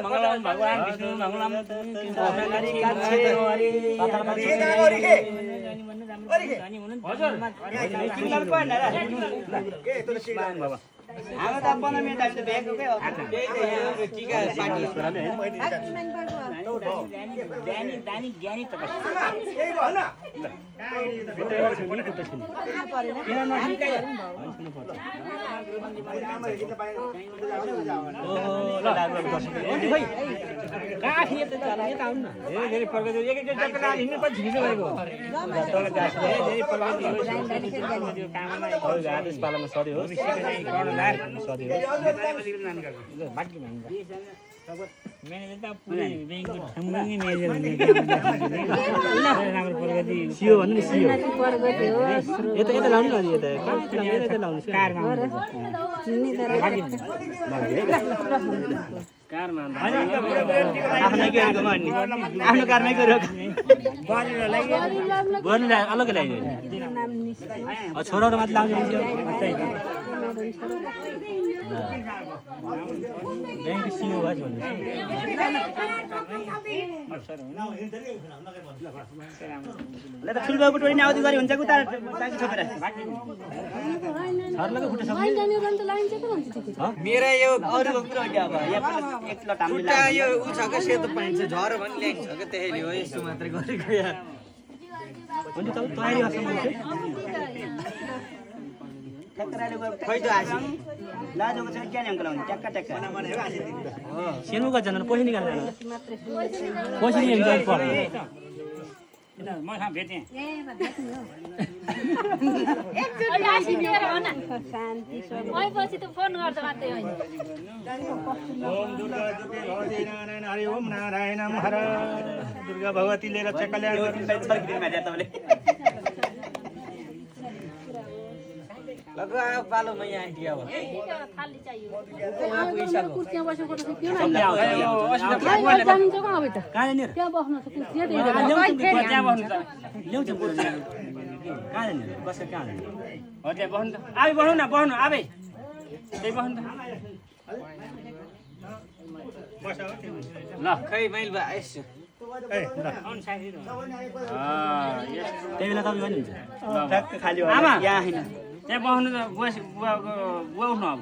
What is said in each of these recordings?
मंगलम भगवान विष्णु मंगलम हामी त 15 मिनेट हामी त भ्याएको के हो टीका पार्टी ज्ञानी दानी ज्ञानी तपस्या आफ्नो कारमै गयो अलग लाग्यो छोराहरू मात्र लाउँछ ठुलबाबु टोली आउँदै गरी हुन्छ उता छोपेर मेरा यो अरूको कुरा होइन अब एक लट हामीले खुट्टा यो उ छ के सेतो पाइन्छ झर पनि ल्याइन्छ के त्यसैले हो यस्तो मात्रै गरेको यार हुन्छ त तयारी गर्छ मान्छे ठक्कराले गयो खै त आसी लाजोको चाहिँ के ल्याउँ लाउने ट्याक्का ट्याक्का सेनु गर्छ न पैसा निकाल्दैन पैसा निकाल्नु पर्छ म यहाँ भेटेँ पछि त फोन गर्छ मात्रै होइन ओम दुर्गा दुर्गे भगवती नारायण हरि ओम नारायण हर दुर्गा भगवतीले रक्षा कल्याण लगा बालोमा यहाँ आइडिया हो थाली चाहियो कहाँ बस्नु न बस्नु आबे त्यही बस्नु त ल खै मैले बा यसो त्यही बेला तपाईँ भन्नुहुन्छ खाली आमा यहाँ हैन त्यहाँ बस्नु त बुवा उठ्नु अब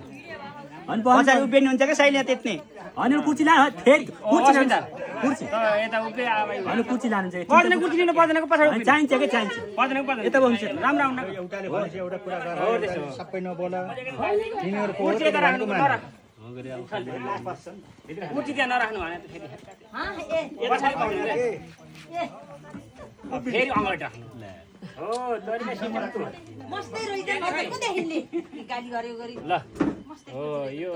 अनि पछाडि उभिनु हुन्छ के साइले त्यत्ने अनि कुर्सी ला फेरि कुर्सी यता उभिए अब अनि कुर्सी लानु चाहिँ पर्दैन कुर्सी लिनु पर्दैनको पछाडि चाहिन्छ के चाहिन्छ पर्दैन पर्दैन यता बस्नु राम्रो आउन एउटाले भनेपछि एउटा कुरा गर सबै नबोल तिनीहरुको कुर्सी यता राख्नु नराख हो गरे अब कुर्सी त्यहाँ नराख्नु भने त फेरि पछाडि पर्दैन फेरि अगाडि राख्नु हो तरिका सिमन्तु मस्तै रहिछ घरको देखिनले गाली गर्यो गरी ल हो यो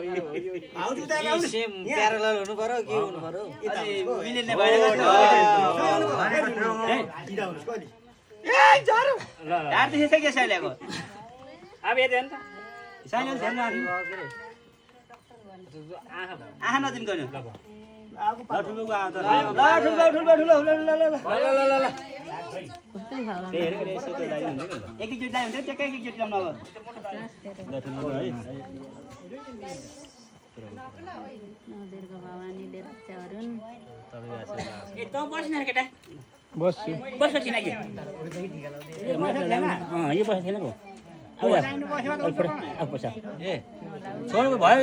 सेम प्यारलल हुनु पर्यो के हुनु पर्यो मिल्ने भएर ल ढाड देखेछ के साइलेको अब यदि अन्त साइले ध्यान राख्नु आहा नदिन गर्नु ठुलो आउँछ ठुलो एकैचोटि लायो भने ट्याक्कै एकैचोटि लाउनु ए त बस्न केटा बस्छु बस्छ चिनाकी यो पैसा छैन पो अब पैसा ए छोड्नु भयो